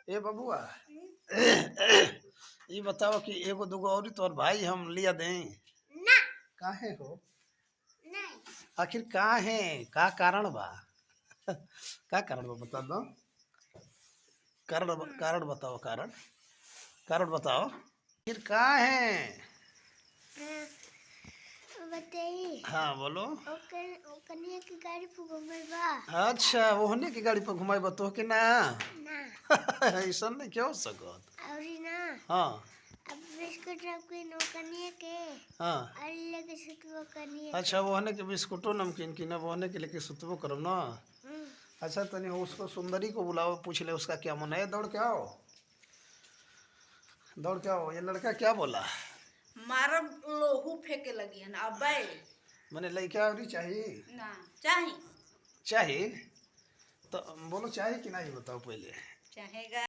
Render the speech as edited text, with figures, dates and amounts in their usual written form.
ए बबुआ, ई बताओ कि एगो दूगो औरी तोहर भाई हम लिया दें? ना। काहे हो? नहीं। आखिर काहे, का कारण बा? का कारण बा, बता दो कारण। कारण बताओ, कारण, कारण बताओ, आखिर का है? बताइए। हाँ, बोलो। ओकर ओकनिया के गाड़ी पर घूमे बा। अच्छा, ओहने की गाड़ी पर घुमाई बतो कि ना? ना। ऐसा नहीं क्यों सकत? और ना। हाँ। अब बिस्कुट रखी नौकनिया के। हाँ। और लेके सुतबो कनिया। अच्छा, ओहने के बिस्कुटो नमकीन की ना, ओहने के लेके सुतबो करब ना? हम्म। अच्छा, तनी उसको सुंदरी को बुलाओ, पूछ ले उसका क्या मन है। दौड़ के आओ, दौड़ के आओ। ये लड़का क्या बोला? मारब, लोहू फेंके लगी हन अबे। मैंने लड़का और चाहिए? ना चाही। चाहिए तो बोलो, चाहिए कि नहीं, बताओ पहले। चाहेगा।